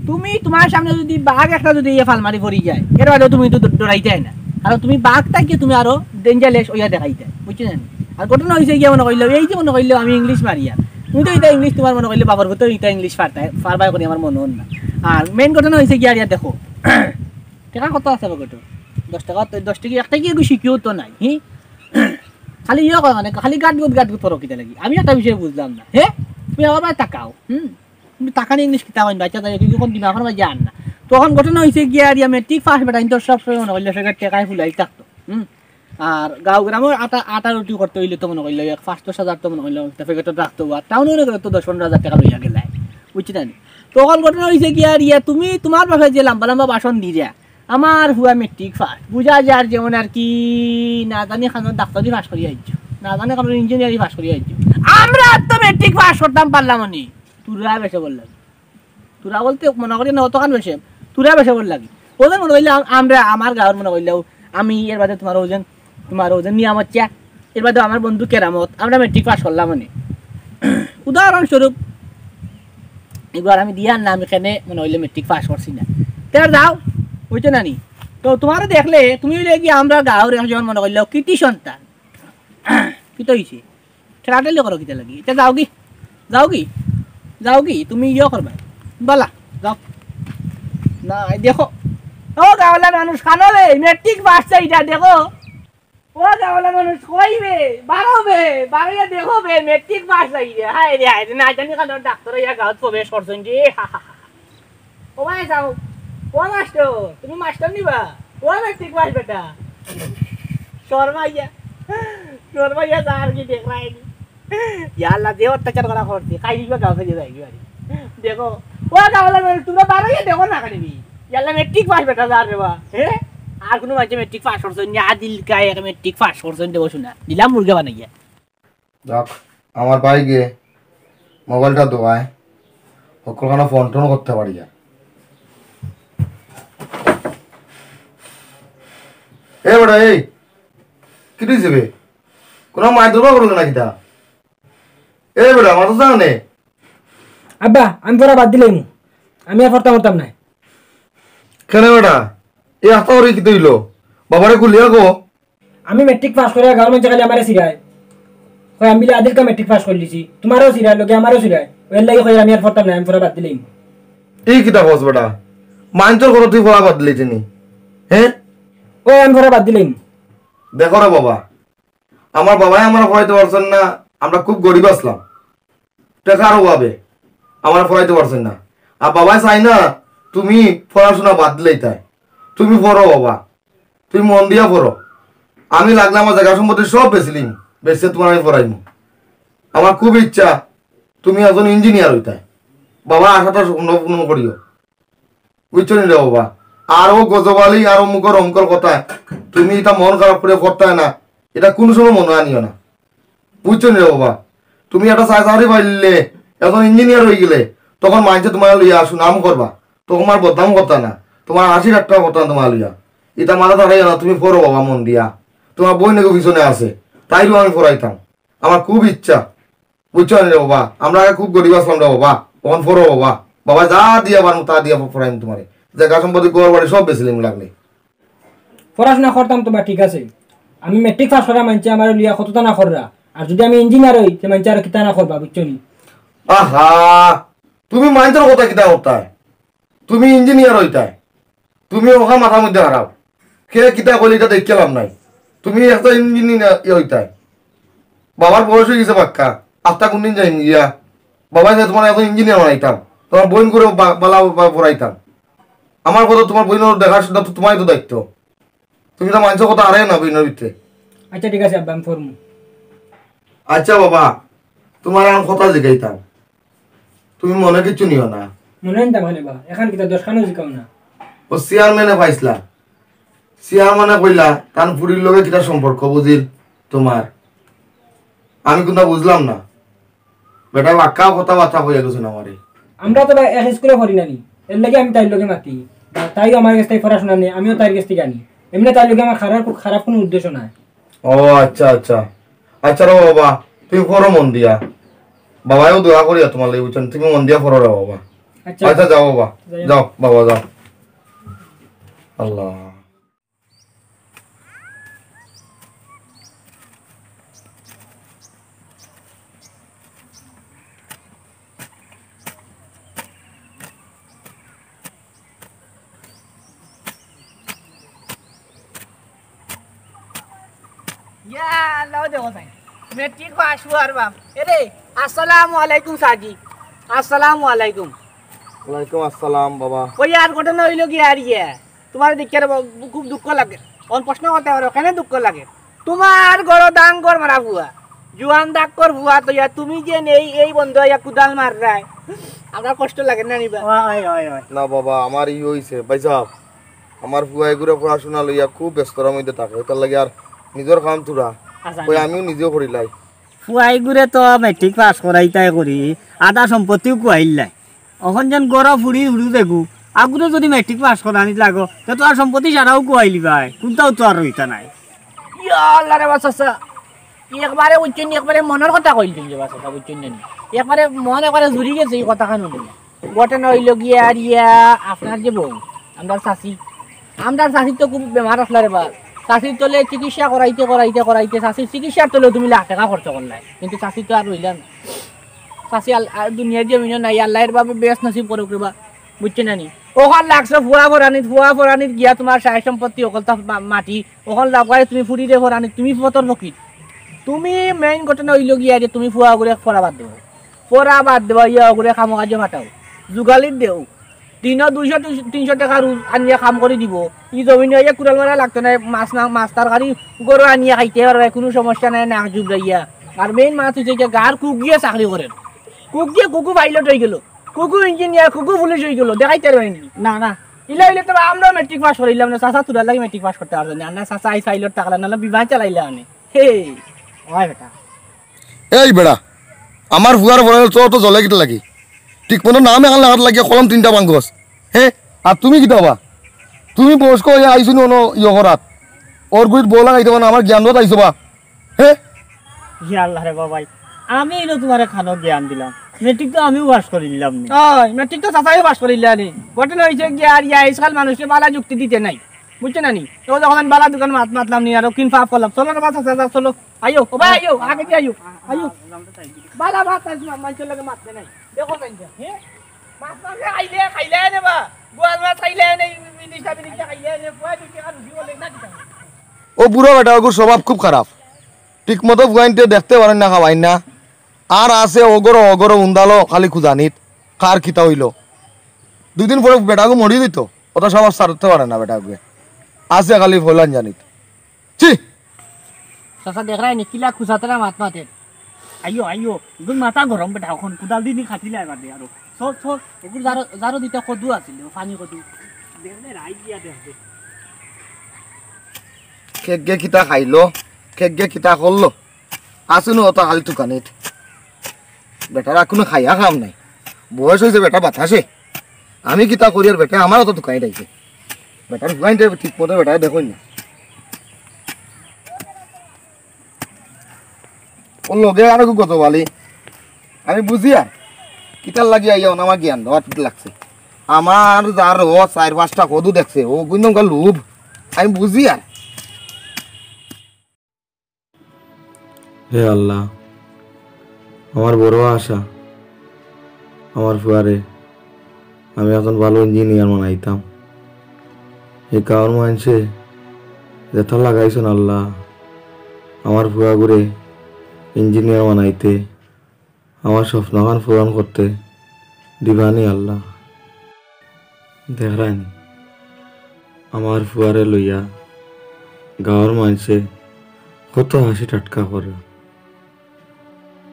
তুমি, তোমার সামনে যদি বাঘ একটা যদি ইয়ে ফাল মারি পড়ি যায়, এর বাদেও তুমি তো ডরাইতায় না, কারণ তুমি বাঘ থাকি তুমি আরো ডেঞ্জারাস অইয়া দেখাইতায়, বুঝছো নি? আর ঘটনা অইছে গিয়া মনে করিলাও, এই যে মনে করিলাও আমি ইংলিশ মারিয়ার, তুমি তো ইতা ইংলিশ তোমার মনে করিলাও বাবার ভিতরে ইতা ইংলিশ পারতায়, পারবায় করি আমার মনে অয় না। আর মেইন ঘটনা অইছে গিয়া, আর ইয়া দেখো, টেকা কত আছে পকেটো? দশ টেকা, দশ টেকা একটা কি এগু শিখিও তো নাই, হি? খালি ইয়ে কয় মানে, খালি গাটগুট গাটগুট করো কিতা লাগি? আমি একটা বিষয় বুঝলাম না, হে? তুমি আমার বায় তাকাও, হুম? তুমি তাকানি ইংলিশ কিতা কইন, বাচ্চা তাই কি কোন দিমাগর মাঝে আন না। তখন ঘটনা অইছে গিয়া, আর ইয়া মেট্রিক পাস বেটা, কিন্তু সব সময় মনে করিলাও ফেকেট টেকায় ফুলাই থাকতো, হুম? আর গাঁও গ্রামো আটা, আটা রুটি করতে অইলে তো মনে করিলাও এক পাঁচ দশ হাজার তো মনে করিলাও একটা ফেকেটো রাখতো, আর টাউনো মনে করিলাও তো দশ পনেরো হাজার টেকা লইয়া গেলায়, বুঝছো নি? তখন ঘটনা অইছে গিয়া, আর ইয়া তুমি তোমার বাপে যে লম্বা লম্বা ভাষণ দিরা, আমার ফুয়া মেট্রিক পাস, বুঝা যার যেমন আর কি, না জানি কানো ডাক্তারি পাস করি আইছো, না জানি কানো ইঞ্জিনিয়ারিং পাস করি আইছো। আমরা তো মেট্রিক পাস করতাম পারলাম নি, তোরা বেশে বললাম। তোরা বলতে মনে করি না অতখান বেশে, তোরা বেশে বল লাগি। ওদের মনে করিলাও আম-, আমরা আমার গাঁওর মনে করিলাও, আমি এর বাদে তোমার ওজন, তোমার ওজন নিয়ামত চা, এর বাদে আমার বন্ধু কেরামত, আমরা মেট্রিক পাস করলাম মানে। উদাহরণস্বরূপ, এবার আমি দিয়ার না, আমি কেনে মনে করিলাও মেট্রিক পাস করছি না। তে আর যাও, অইতো না নি। তো তোমারে দেখলে, তুমি অইলে কি আমরা গাঁওর একজন মনে করিলাও কৃতি সন্তান। কিতা অইছে? ঠেলাঠেলি করো কিতা লাগি? ইতা যাওগি, যাওগি, যাওগি, তুমি ইয়ে করবায়। বালা, যাও। না, এই দেখো। ও গাওলা মানুষ, কানো বে, মেট্রিক পাস চাই ইটা, দেখো। ও গাওলা মানুষ, কই বে, বারো বে, বারইয়া দেখো বে, মেট্রিক পাস চাই রে। হায় রে, হায় রে, না জানি কানো ডাক্তার অইয়া গাঁওত প্রবেশ করছইন রে। ও ভাই যাও, ও মাস্টার, তুমি মাস্টার নিবা? ও মেট্রিক পাস বেটা। শর্মাইয়া, শর্মাইয়া যার কি দেখরায়নি। ইয়া আল্লাহ, যে অত্যাচার করা করছে, খাই দিবা গাঁও ফেলে যাই বাড়ি। দেখো, ও গাওলা মানুষ, তোমরা বারইয়া দেখো না খালি। ইয়া আল্লাহ, মেট্রিক পাস বেটা যার রে বা। হে? আর কোনো মাঝে মেট্রিক পাস করছে নি, আদিল কায় এক মেট্রিক পাস করছে নি, দেখো শোনা। দিলাম মুরগা বানাইয়া। যাক, আমার ভাই গিয়ে মোবাইলটা দোয়ায়, হকলখানা ফোন টোন করতে পারি আর। এ বেটা, এই, কিতা অইছে বে? কোনো মাইর দরবার করলে না কিতা? এ বেটা, মাথা জানে? আব্বা, আমি পড়া বাদ দিলাইমু। আমি আর পড়তাম পারতাম নায়। কেনে বেটা? এই আস্তা করে কিতা অইলো? বাবারে খুলিয়া কো। আমি মেট্রিক পাস করিয়া গাঁওর মাঝে খালি আমারে চিরায়। কয়, "আমি বিলে আদিল কা মেট্রিক পাস করিলিছি, তোমারেও চিরায়, লগে আমারেও চিরায়।" এর লাগি কয়, "আমি আর পড়তাম নায়, আমি পড়া বাদ দিলাইমু।" এই কিতা কস বেটা? মাইনষর কথা তুই পড়া বাদ দিলাইতে নি? হে? ও, আমি পড়া বাদ দিলাইমু। দেখো রে বাবা, আমার বাবায় আমারে পড়াইতে পারছইন না, আমরা খুব গরিব আছলাম, টেকার অভাবে আমারে পড়াইতে পারছইন না। আর বাবায় চায় না তুমি পড়াশোনা বাদ দিলাইতায়। তুমি পড়ো বাবা, তুমি মন দিয়া পড়ো। আমি লাগলে আমার জাগা সম্পত্তি সব বেচিলিমু, বেচিয়া তোমারে আমি পড়াইমু। আমার খুব ইচ্ছা তুমি একজন ইঞ্জিনিয়ার অইতায়। বাবার আশাটা পূর্ণ, পূর্ণ করিও। বুঝছো নি রে বাবা? আর ও গজব আলী আর অমুকর অমুকর কথা, তুমি ইতা মন খারাপ করি পড়তায় না, ইতা কুনু সময় মনো আনিও না, বুঝছো নি রে বাবা? তুমি একটা চাকরি পাইলে, একজন ইঞ্জিনিয়ার অইগেলে, তখন মাইনষে তুমারে লইয়া সুনাম করবা, তুমার বদনাম করতা না, তুমার হাসি ঠাট্টা করতা না তুমারে লইয়া। ইতা মাথাত রাখিও না, তুমি পড়ো বাবা মন দিয়া, তুমার বইন এগু পিছনে আছে, তাইরেও আমি পড়াইতাম, আমার খুব ইচ্ছা। বুঝছো নি রে বাবা, আমরা আগে খুব গরিব আছলাম রে বাবা, অখন পড়ো বাবা, বাবা যা দিয়া পারমু তা দিয়া পড়াইমু তুমারে, জাগা সম্পত্তি ঘর বাড়ি সব বেচিলিমু লাগলে। পড়াশুনা করতাম তো বা, ঠিক আছে, আমি মেট্রিক পাস করা মাইনষে আমারে লইয়া কততা না কররা, আর যুদি আমি ইঞ্জিনিয়ার অই, তে মাইনষে আরো কিতা না করবা, বুঝছো নি? আহা, তুমি মাইনষর কথা কিতা করতায়? তুমি ইঞ্জিনিয়ার অইতায়, তুমি অখান মাথার মধ্যে হারাও। কে কিতা কইলে ইতা দেখিয়া লাভ নাই। তুমি একটা ইঞ্জিনিয়ার ইয়ে অইতায়। বাবার বয়স অইগেছে পাক্কা, আস্তা কুনদিন যাইন গিয়া। বাবায় চায় তুমারে একজন ইঞ্জিনিয়ার বানাইতাম, তুমার বইনগুরে বা-, বালা বা পড়াইতাম। আমার কথা, তুমার বইনর দেখাশোনা তো তুমারই তো দায়িত্ব। তুমি তো মাইনষর কথা হারাইও না বইনর ভিতরে। আচ্ছা, ঠিক আছে আব্বা, আমি পড়মু। আচ্ছা বাবা, তুমারে আমি কথা জিগাইতাম, তুমি মনে কিচ্ছু নিও না। মনে নিতাম কেনে বা, অখন কিতা দশখানও জিকাও না। ও চেয়ারম্যানে পাইছলা, চেয়ারম্যানে কইলা, তান ফুড়ির লগে কিতা সম্পর্ক বুঝিল তুমার? আমি কুনতা বুঝলাম না। বেটা বাক্কা কথাবার্তা কইয়া গেছে না আমারে। আমরা তো বা এক স্কুলে পড়ি না নি, এরলাগি আমি তাইর লগে মাতি। বা তাইও আমার গেছ থাকি পড়াশুনা নেয়, আমিও তাইর গেছ থাকি আনি। এমনে তাইর লগে আমার খারাপ, খারাপ কুনু উদ্দেশ্য নাই। ও আচ্ছা, আচ্ছা। আচ্ছা রে বাবা, তুমি পড়ো মন দিয়া। বাবায়ও দোয়া করিয়া তুমার লাগি, বুঝছো নি? তুমি মন দিয়া পড়ো রে বাবা। আচ্ছা। আচ্ছা, যাও বাবা। যাই। যাও বাবা, যাও। আল্লাহ। ইয়া, আল্লাহ দেখো চাই। মেট্রিক পাস অওয়ার বাপ। এরে, আসসালামু আলাইকুম সাজি। আসসালামু আলাইকুম। ওয়ালাইকুম আসসালাম বাবা। ওই আর ঘটনা অইলো কি আর ইয়ে? তুমারে দেখিয়া রে বাবা, খুব দুঃখ লাগে। অখন প্রশ্ন করতে পারো, কেনে দুঃখ লাগে? তুমার ঘরো ডাঙ্গর মারা ফুয়া, জুয়ান ডাক্কর ফুয়া, তো ইয়া তুমি যে নেই, এই বন্ধ ইয়া কুদাল মাররায়, আমার কষ্ট লাগে না নি বা? ওই, ওই, ওই, ওই। না বাবা, আমার ই অইছে, ভাইসাব, আমার ফুয়া এগুরে পড়াশুনা লইয়া খুব ব্যস্ততার মধ্যে থাকে, এটার লাগি আর নিজর কাম থুড়া। আচ্ছা, ওই না। আমিও নিজেও করিলাই। ফুয়া এগুরে তো মেট্রিক পাস করাইতায় করি, আধা সম্পত্তিও খুয়াইলাই। অখন যেন গড়া ফুড়ি উড়ু দেখু, আগুরে যুদি মেট্রিক পাস করানিত লাগো, তে তো আর সম্পত্তি সারাও খুয়াইলিবায়, কুনটাও তো আর রইতা নাই। ইয়া আল্লাহ রে বা চাচা, একবারে বুঝছইন নি, একবারে মনর কথা কইলছইন যে বা চাচা, বুঝছইন নি? একবারে মন একবারে জুড়ি গেছে ই কথাখান হুনিয়া। ঘটনা অইলো গিয়া আর ইয়া, আপনার যে বউ, আমরার চাচি, আমরার চাচির তো খুব বেমার আছলা রে বা। চাচির তলে চিকিৎসা করাইতে, করাইতে, করাইতে, চাচির চিকিৎসার তলেও তুমি লাখ টেকা খরচ করলায়, কিন্তু চাচি তো আর রইলা না। চাচি আল-, আ, দুনিয়ার জমিনো নাই, আল্লায় এর বাদে বেহেস্ত নসিব করউক রে বা, বুঝছো না নি? অখান লাগছো ফুয়া ফরানিত, ফুয়া ফরানিত গিয়া তুমার সয় সম্পত্তি অকলতা মা-, মাটি, অখন লাগাই তুমি ফুড়িরে ফরানিত, তুমি ফতর ফকির। তুমি main ঘটনা অইলো গিয়া যে তুমি ফুয়া অগুরে ফরা বাদ দেও। ফরা বাদ দেও, ইয়া অগুরে কামো কাজো পাঠাও। জুগালিত দেও। দিনো দুইশো, তিনশো টেকা রুজ আনিয়া কাম করি দিবো। ই জমিনো আইয়া কুড়াল মারা লাগতো নায়, মাছ না, মাছ তরকারি ঘরো আনিয়া খাইতে পারবায়, কুনু সমস্যা নাই, নাক জুবড়াইয়া। আর main মাত অইছে যে গার কুকুয়ে চাকরি করের। কুকুয়ে কুকু pilot অইগেলো, কুকু engineer, কুকু পুলিশ অইগেলো, দেখাইতে পারবায় নি? না, না। ইলা অইলে তো আমরাও মেট্রিক পাস করিলাম না, চাচা থুড়ার লাগি মেট্রিক পাস করতে পারছইন না। না, চাচা আইজ pilot থাকলা, নাহলে বিমান চালাইলা অনে। হে। ওই বেটা। এই বেটা, আমার ফুয়ার পড়াইলে তোর তো জ্বলে কিতা লাগি? ঠিক মতো নাম অখান লাগাত লাগিয়া কলম তিনটা ভাঙ্গস। হে, আর তুমি কিতা বা? তুমি বয়স্ক অইয়া আইছো নি অনো ইয়ে করাত? অর গুড়িত বউ লাগাইতে পারো না, আমার জ্ঞান দেওয়াত আইছো বা? হে? ইয়া আল্লাহ রে বাবাই, আমি ইনো তুমারে কানো জ্ঞান দিলাম। মেট্রিক তো আমিও পাস করিলাম নি। ওই, মেট্রিক তো চাচাইও পাস করিলা নি। ঘটনা অইছে গিয়া আর ইয়া আইজকাল মানুষরে বালা যুক্তি দিতে নাই। বুঝছো না নি? তো যখন আমি বালা দুকান মাত মাতলাম নি, আর কিন পাপ করলাম। চলো রে বা চাচা, চলো। আইও, ও ভাই, আইও, আগে দিয়া আইও, আইও। বালা মাত আইজ মা-, মানষর লগে মাততে নাই। দেখো না ইটা, হে? মাছ মাংস খাইলে, খাইলে নে বা? গোয়াল মাছ খাইলে নে, বিনিশা, বিনিশা খাইলে নে, পুয়া দুই টাকা রুটি বলে না কিতা? ও বুড়া বেটা, অগুর স্বভাব খুব খারাপ। ঠিক মতো ফুয়াইন্তে দেখতে পারইন না, খাওয়াইন না। আর আছে অগরো, অগরো উন্দালো, খালি খুজানিত। কার কিতা অইলো? দুই দিন পরে বেটাগু মরি দিত। অত স্বভাব ছাড়তে পারে না বেটাগুয়ে। আছে খালি ফলান জানিত। ছি! চাচা দেখরায় নি, কিলা খুজাতরা মাত মাতের। আইও, আইও, এগুর মাথা গরম বেটা, অখন কুদাল দি নি কাটিলে এবার দে আরো। চল, চল, এগুর জারো, জারো দিতা কদু আছিল, পানি কদু। দেখলে রাই দিয়া দেখবে। খেগগে কিতা খাইলো, খেগগে কিতা করলো, আসুন অত হাল তুকানিত। বেটার আর কুনু খাইয়া কাম নাই, বয়স অইছে বেটা বাতাসে। আমি কিতা করি আর বেটা আমার অত তুকানি ডাইছে। বেটার ফুয়াইনতে ঠিক মতো বেটায় দেখইন না। অউ লগে আরো গজবালি। আমি বুঝি আর। কিতার লাগি আইয়া অন আমার জ্ঞান দেওয়া ঠিক লাগছে। আমার যার ও চাইর পাঁচটা কদু দেখছে, ও গুইন্দমকা লোভ। আমি বুঝি আর। হে আল্লাহ, আমার বড় আশা, আমার ফুয়ারে আমি একজন ভালো ইঞ্জিনিয়ার বানাইতাম। ই গাঁওর মানষে যেতা লাগাইছইন আল্লাহ, আমার ফুয়াগুরে ইঞ্জিনিয়ার বানাইতে, আমার স্বপ্নখান পূরণ করতে দিবানি আল্লাহ। দেখরায়নি, আমার ফুয়ারে লইয়া গাঁওর মানষে কত হাসি ঠাট্টা করে।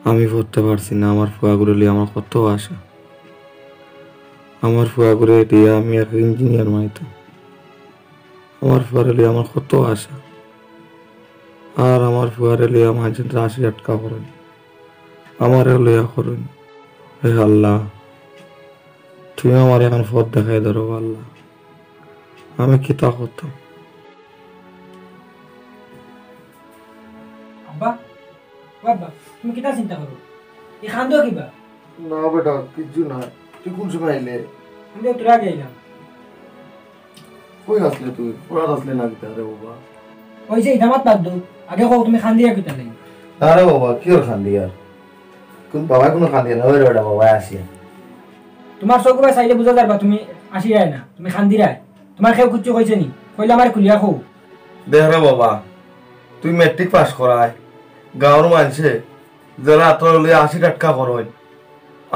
আমি পড়তে পারছি না, আমার ফুয়াগুরে লইয়া আমার কত আশা। আমার ফুয়াগুরে দিয়া আমি এক ইঞ্জিনিয়ার বানাইতাম। আমার ফুয়ারে লইয়া আমার কত আশা। আর আমার ফুয়ারে লইয়া মানষে হাসি ঠাট্টা করইন, আমারে লইয়া করইন। হে আল্লাহ, তুমি আমারে অখন পথ দেখাই দেও রে আল্লাহ, আমি কিতা করতাম? আব্বা, ও আব্বা, তুমি কিতা চিন্তা করো? ই কান্দো কিবা? না বেটা, কিচ্ছু না। তুই কুন সময় আইলে? আমি তো তোর আগে আইলাম। কই আছলে তুই? পড়াত আছলে না কিতা রে বাবা? ওই যে ইদামাত বাদ দেও, আগে কও তুমি কান্দিয়া কিতা লাগি? না রে বাবা, কিওর কান্দিয়ার? কুন বাবায় কুনু কান্দিয়ার না, ওই রে বেটা বাবায় আসিয়া। তোমার চউখগুবায় চাইলে বুঝা যারবা তুমি আসিরায় না, তুমি কান্দিরায়। তোমার কেউ কিচ্ছু কইছে নি? কইলে আমারে খুলিয়া কও। দেখ রে বাবা, তুই মেট্রিক পাস করায়, গাঁওর মানষে যেরা তোরে লইয়া হাসি ঠাট্টা করইন,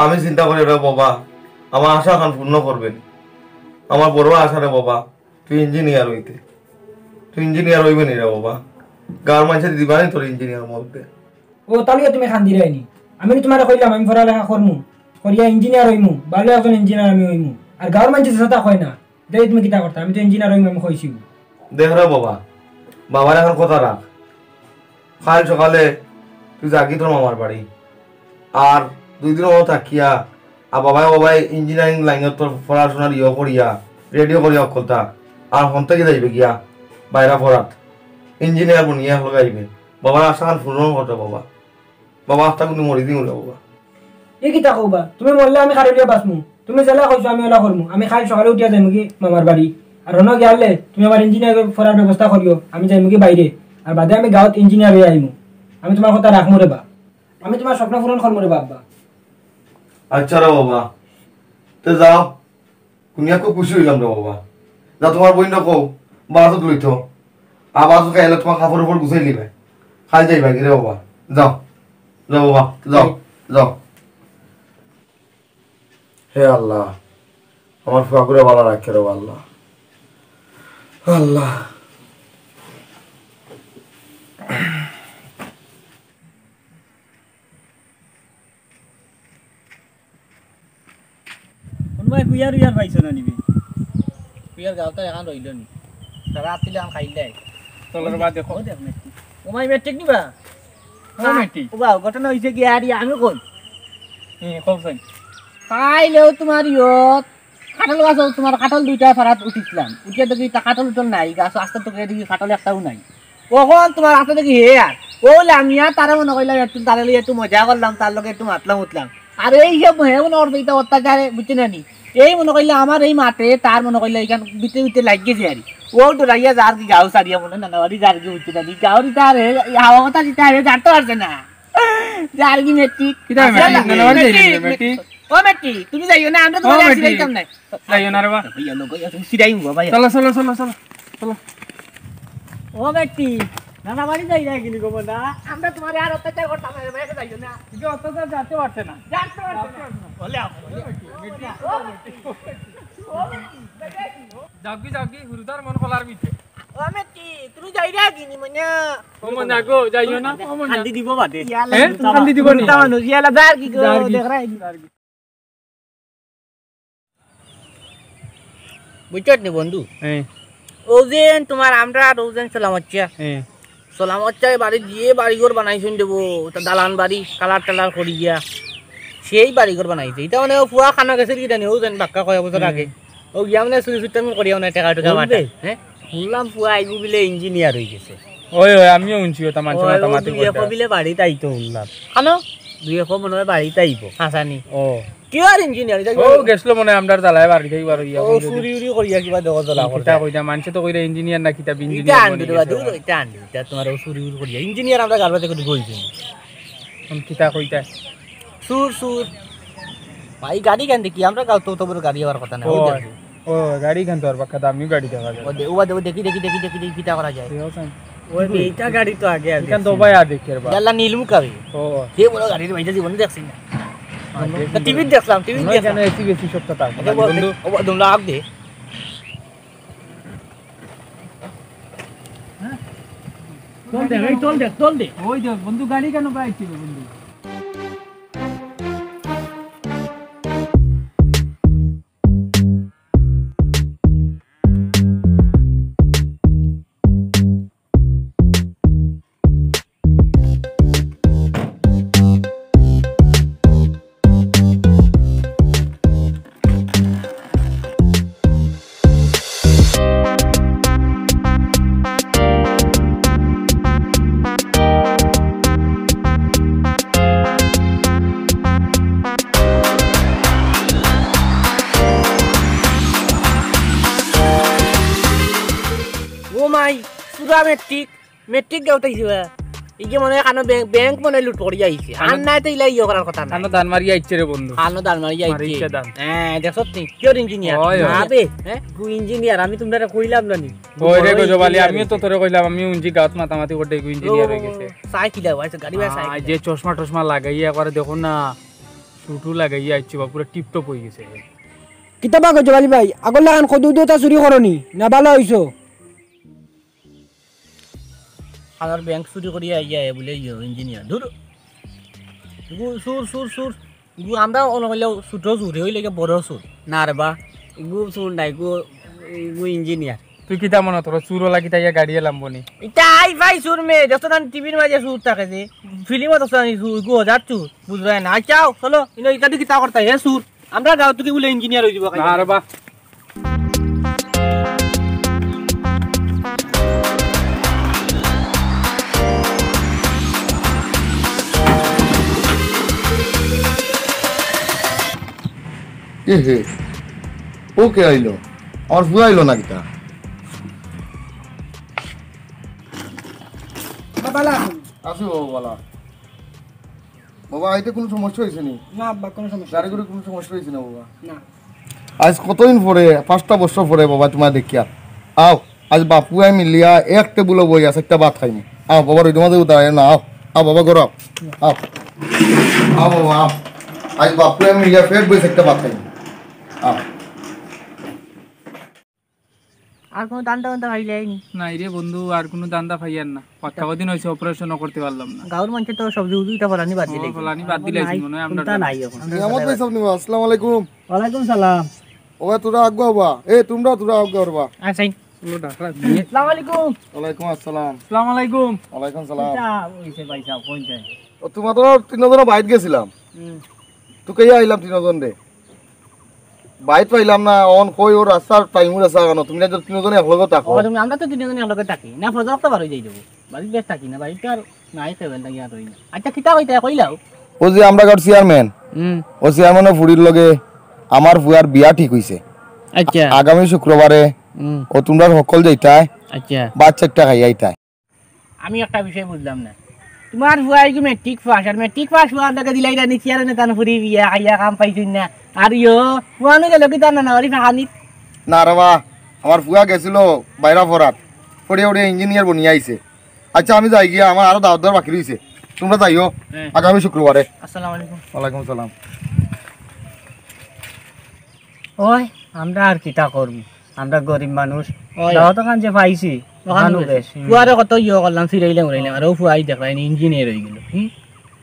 আমি চিন্তা করি রে বাবা, আমার আশা অখন পূর্ণ করবে নি। আমার বড় আশা রে বাবা, তুই ইঞ্জিনিয়ার অইতে। তুই ইঞ্জিনিয়ার অইবে নি রে বাবা? গাঁওর মানষে দিবা নি তোরে ইঞ্জিনিয়ার মরতে? ও, তাইলে তুমি কান্দিরায় নি। আমি না তোমারে কইলাম আমি পড়ালেখা করমু, করিয়া ইঞ্জিনিয়ার অইমু, ভালো একজন ইঞ্জিনিয়ার আমি অইমু। আর গাঁওর মানষে যেতা কয় না, ইতা তুমি কিতা করতা? আমি তো ইঞ্জিনিয়ার অইমু, আমি কইছি। দেখ রে বাবা, বাবার অখন কথা রাখ। কাইল সকালে তুই যাগি তোর মামার বাড়ি। আর দুই দিন অউ থাকিয়া, আর বাবায়, বাবায় ইঞ্জিনিয়ারিং লাইনো তোর পড়াশোনার ইয়ে করিয়া, রেডিও করিয়া অকলতা। আর হন থাকি যাইবে গিয়া বাইরা পড়াত। ইঞ্জিনিয়ার বনিয়া হলগা আইবে। বাবার আশাখান পূরণ করতে বাবা। বাবা, আস্তা কুনি মরি দিমু রে বাবা। ই কিতা কও বা? তুমি মরলে আমি কারে লইয়া বাঁচমু? তুমি যেলা কইছো আমি ওলা করমু। আমি কাইল সকালে উঠিয়া যাইমুগি মামার বাড়ি। আর হনো গিয়ালে তুমি আমার ইঞ্জিনিয়ার পড়ার ব্যবস্থা করিও। আমি যাইমুগি বাইরে। আর বাদে আমি গাঁওত ইঞ্জিনিয়ার অইয়া আইমু। আমি তোমার কথা রাখমু রে বা। আমি তোমার স্বপ্ন পূরণ করমু রে বা আব্বা। আচ্ছা রে বাবা, তে যাও। হুনিয়া খুব খুশি অইলাম রে বাবা। যাও, তোমার বইনরে কও, বাসত লইতো। আর বাসত খাইলে তোমার কাপড় উপর গুছাই লিবে। খাই যাইবাগি রে বাবা। যাও। যাও বাবা, যাও, যাও। হে আল্লাহ, আমার ফুয়াগুরে ভালা রাখে রে আল্লাহ। আল্লাহ। কুনবায় কুইয়ার উইয়ার পাইছো না নিবি? কুইয়ার গাঁওত অখন রইল নি। তারা আতিলে অখন খাইলাই। চলো রে বা দেখো। ও দেখ মেট্রিক। ও মাই মেট্রিক নিবা? ও মেট্রিক। ও বা, ঘটনা অইছে কি আর আমি কই? হুম, কও চাই। কাইলেও তোমার ইয়ত কাঠল গাছ, তোমার কাঠল দুইটা ফাড়াত উঠিছিলাম। উঠিয়া দেখি ইতা কাঠল উঠল নাই, গাছ আস্তে তো দেখি কাঠল একটাও নাই। অখন তোমার আস্তে দেখি হে আর। ও লামিয়া তারে মনে কইলাম একটু তারে লইয়া একটু মজা করলাম, তার লগে একটু মাতলাম উঠলাম। আর এই যে হে মনে করছে ইতা অত্যাচারে, বুঝছো না নি? এই মনে কইলে আমার এই মাতে, তার মনে কইলে ইখান ভিতরে ভিতরে লাগি গেছে আর। ও ডরাইয়া যারগি গাঁও ছাড়িয়া মনে নানা বাড়ি যারগি, বুঝছো না নি? গাঁওর ইতা আর হে, হাওয়া কথা ইতা আর হে জানতে পারছে না। যারগি মেট্রিক। কিতা মেট্রিক? নানা বাড়ি যাইবে মেট্রিক। ও মেট্রিক, তুমি যাইও না, আমরা ও তোমার মেট্রিক। আসি যাইতাম না। যাইও না রে বা। ভাইয়া, লোক, ভাইয়া, তুমি সিধাই উঠবা, ভাইয়া। চলো, চলো, চলো, চলো, চলো। ও বেটি, নানা বাড়ি যাই না গেলি গো না। আমরা তোমার আর অত্যাচার করতাম না রে ভাই, এটা যাইও না। কিন্তু অত্যাচার জানতে পারছে না। জানতে পারছে না। বলে আও, বলে আও। ও বেটি, ও বেটি, বেটি। যাওগি, যাওগি, হুরুতার মন খোলার ভিতরে। আমি কি, তুমি যাইরা কি নি মনে? ও মনে গো, যাইও না, ও মনে। কান্দি দিব বাদে। ইয়ালা হ্যাঁ? তুমি কান্দি দিব নি? উল্টা মানুষ, ইয়ালা যার কি গো, যার কি? দেখরায় নি। বুঝছত নি বন্ধু? হ্যাঁ। ও যেন তোমার আমরা আর ও যেন সালাম আচ্ছা। হ্যাঁ। সালাম আচ্ছা বাড়ি দিয়ে বাড়িঘর বানাইছইন দেবো, তা দালান বাড়ি, কালার টালার করি গিয়া। সেই বাড়িঘর বানাইছে। ইটা মানে ও ফুয়া খানো গেছে কিতা নি, ও যেন বাক্কা কয় বছর আগে। হুম। ও গিয়া মানে চুরি চুরি আমি করিয়া মানে টেকা টুকা হুনবে? বাটে। হ্যাঁ? শুনলাম ফুয়া আইবো বিলে ইঞ্জিনিয়ার হই গেছে। ওই, ওই, আমিও শুনছি ওটা মানছে ওই, না, ও তামাতে দুই এক করতে। বিলে বাড়িত আইতো শুনলাম। খানো? দুই এক মনে হয় বাড়িত আইবো। হাসানি। ও। কিওর ইঞ্জিনিয়ার? ইটা ও, কিওর? গেছলো মনে হয় আমরার জ্বালায় বাড়ি থাকি বার হইয়া ও, কোন যদি চুরি উরি করিয়া কিবা দখল দলা কিতা করতে। কইতা, মানছে তো কইরা ইঞ্জিনিয়ার না কিতা, ইঞ্জিনিয়ার ইটা বনি আনবি রে গেছে বাদু, ওরা। ইটা আনবি। ইটা তোমার ও চুরি উরি করিয়া। ইঞ্জিনিয়ার আমরা গালবা থেকে ঢুকে হইছে। এখন কিতা কইতা? চুর, চুর। ভাই, গাড়ি কেন দেখি? আমরা গাঁও তো, তো বড় গাড়ি হওয়ার কথা না। ও, ওই দেখো। ও, গাড়ি খান তো আর বাক্কা দামিও গাড়ি দেখা যায়। ও দে-, ও দে-, ও দেখি, দেখি, দেখি, দেখি, দেখি, কিতা করা যায়। ঠিক আছে। ওই যে ইটা গাড়ি তো আগে আর এখান তো দেখছি। ভাই আর দেখি আর বা। ইয়াল্লা নীল মুকাবি। ও। সে বড় গাড়ির ভাইটা জীবনে দেখছি না। আর দেখি তা টিভিত দেখলাম, টিভিত মনে হয় দেখলাম। যেন এসি বেশি শক্ত তার। আচ্ছা, ও বন্ধু। দে-, ও বন্ধু, লাগ দে। হ্যাঁ? চল দে, এই চল দে, চল দে। ওই দে, বন্ধু গাড়ি কেন বাইক ছিল বন্ধু? ও মাই, পুরা মেট্রিক, মেট্রিক গাউত আইছে বা। ইগে মনে হয় কানো ব্যাংক, ব্যাংক মনে হয় লুট করি আইছে। আর কানো নাই তো ইলা ইয়ে করার কথা নাই। কানো দান মারি আইছে রে বন্ধু। কানো দান মারি আইছে। মারিছে দান। হ্যাঁ, দেখছত নি? Cure engineer? ওই, ওই। না বে, হ্যাঁ? গু ইঞ্জিনিয়ার, আমি তোমরা কইলাম না নি? ওই রে গু গজব আলী, ইঞ্জিনিয়ার আমিও তো হইছে। তোরে কইলাম, আমিও উঞ্জি গাউত মাতামাতি করতে গু ইঞ্জিনিয়ার হয়ে গেছে। চাই কিলা, আচ্ছা, গাড়ি ভাই চাই আয়, কিলা। যে চশমা টশমা লাগাইয়া একবারে দেখো না, চুটু লাগাইয়া আইছে বা, পুরা টিপটপ হয়ে গেছে। কিতা বা গজব আলী ভাই, আগর লাখান কদু দুটা চুরি করনি, না ভালা হইছো? আমার ব্যাংক চুরি করিয়া আইয়া এ বুলে ইয়ে ইঞ্জিনিয়ার। ধুর। ইগু চুর, চুর, চুর। ইগু আমরা অন্য কইলে ছোট চুর, হে অইলে গিয়া বড় চুর। না রে বা, ইগু চুর না, ইগু, ইগু ইঞ্জিনিয়ার। তুই কিতা মনে তোর চুর ওলা কিতা ইয়া গাড়ি এলাম বনি? ইটা আই ভাই চুর মে, দেখছো না টিভির মাঝে চুর থাকে যে, ফিল্মও দেখছো না নি চুর, ইগু হাজার চুর, বুঝরায় না। আচ্ছা, চলো, ইনো ইকাদি কিতা করতা, হে চুর। আমরা গাঁও থেকে বলে ইঞ্জিনিয়ার হয়ে দিব। না রে বা। এ হে, ও কে আইলো? আমার ফুয়া আইলো না কিতা? বাবা, ভালা আছো? আছি বাবা, ভালা। বাবা, আইতে কোনো সমস্যা হয়েছে নি? না আব্বা, কোনো সমস্যা গাড়ি করে কোনো সমস্যা হয়েছে না বাবা? না। আজ কতদিন পরে, পাঁচটা বছর পরে বাবা তোমার দেখিয়া। আও, আজ বাপু আমি মিলিয়া এক টেবুলো বইয়া চাইরটা ভাত খাইমু। আও বাবা, রইদ মাঝে উদায় না, আও। আও বাবা, ঘরো আও। আও। আও বাবা, আও। আজ বাপু আমি মিলিয়া পেট বইয়া চাইরটা ভাত খাইমু। আও। আর কোনো ধান্দা বান্দা পাইলে আইনি? নাই রে বন্ধু, আর কোনো ধান্দা পাইয়ার না। পাক্কা কদিন হইছে অপারেশনও করতে পারলাম না। গাঁওর মানুষে তো সবজি উবজি ইটা ফলানি বাদ দিলে। ও, ফলানি বাদ দিলে নাই, মনে হয় আমরা কোনটা নাই এখন। নিয়ামত ভাই সাহেব নিবা, আসসালামু আলাইকুম। ওয়ালাইকুম সালাম। ওবা, তোরা আগুয়া ওবা। এ, তোমরা, তোরা আগুয়া ওবা। আচ্ছা। আসসালামু আলাইকুম। ওয়ালাইকুম আসসালাম। আসসালামু আলাইকুম। ওয়ালাইকুম সালাম। কিতা হইছে ভাই সাহেব, কোন যায়? ও, তোমার তো তিনজন বাইরে গেছিলাম। হুম। তুই কে আইলাম তিনজন রে? বাইত পাইলাম না, অন কই ও রাস্তার টাইমুর আছে আগানো, তুমি না তিনজনে একলগে থাকো। ও, তুমি, আমরা তো তিনজনে একলগে থাকি। না, ফজর তো বার হয়ে যাই দেবো। বাড়িত বেশ থাকি না, বাড়িত আর নাই কেউ, এর লাগি আর রই না। আচ্ছা, কিতা কইতা, কইলাও? ও যে আমরা গাঁওর চেয়ারম্যান, হুম। ও চেয়ারম্যানর ফুড়ির লগে আমার ফুয়ার বিয়া ঠিক হইছে। আচ্ছা। আগামী শুক্রবারে হুম। ও তোমরা সকল যাইতায় আচ্ছা। বাচ্চা একটা খাইয়া আইতায়। আমি একটা বিষয় বুঝলাম না। তোমার ফুয়া ইগু মেট্রিক পাস, আর মেট্রিক পাস হওয়ার লগে দিলাই রানি চেয়ারম্যানে তান ফুরি বিয়া খাইয়া কাম পাইছইন না। আর ইয়ো, ফুয়ানো গেল কি তার নানা বাড়ি ফাঁকানিত? না রে বা, আমার ফুয়া গেছিল বাইরা ফরাত, পড়িয়া উড়িয়া ইঞ্জিনিয়ার বনিয়া আইছে। আচ্ছা, আমি যাই গিয়া, আমার আরো দাওয়াত দেওয়ার বাকি রইছে। তোমরা যাইও, হ্যাঁ। আগামী শুক্রবারে। আসসালামু আলাইকুম। ওয়ালাইকুম সালাম। ওই, আমরা আর কিতা করবো? আমরা গরিব মানুষ। ওই। দাওয়াত খান যে পাইছি, অখানউ বেশ। পুয়ারে কত ইয়ে করলাম, ছিড়াইলাম উড়াইলাম, আর ও পুয়াই দেখরায়নি, ইঞ্জিনিয়ার অইগেলো। হুম?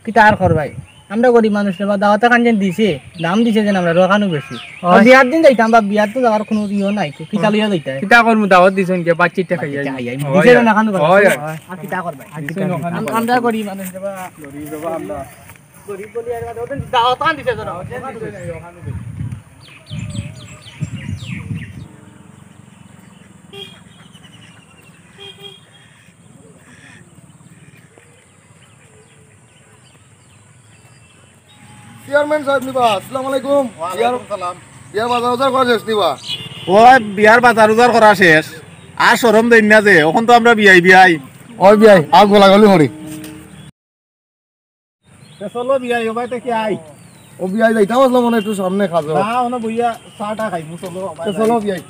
কিতা আর করবায়? আমরা গরিব মানুষ রে বা, দাওয়াত খান যেন দিছে, দাম দিছে যেন আমরারে, অখানউ বেশি। আর বিয়ার দিন যাইতাম বা, বিয়ার তো যাওয়ার কুনু ইয়ে নাই, কিতা লইয়া যাইতাম? কিতা করমু, দাওয়াত দিছইন কে, বাচ্চিটা খাইয়া আইমু। দিছে না, অখানউ বেশি। আর কিতা করবায়? দিছইন অখানউ। আমরা গরিব মানুষ রে বা। গরিব রে বা আমরা। গরিব বলি আর বাদে ওদের দাওয়াত আন দিতে জন্য। চেয়ারম্যান সাহেব নিবা, আসসালামু আলাইকুম। ওয়ালাইকুম সালাম। বিয়ার বাজার উজার করা শেষ নিবা? ও, বিয়ার বাজার উজার করা শেষ। আর শরম দেইন না যে, অখন তো আমরা বিয়াই বিয়াই। ওই বিয়াই, আর গোলাগুলি করি। তে চলো বিয়াই, ও ভাই, তে কি আই? ও বিয়াই, যাইতাম আসলাম মানে একটু সামনে খাজো। না, ওনো বইয়া চাটা খাইমু, চলো ভাই। তে চলো বিয়াই।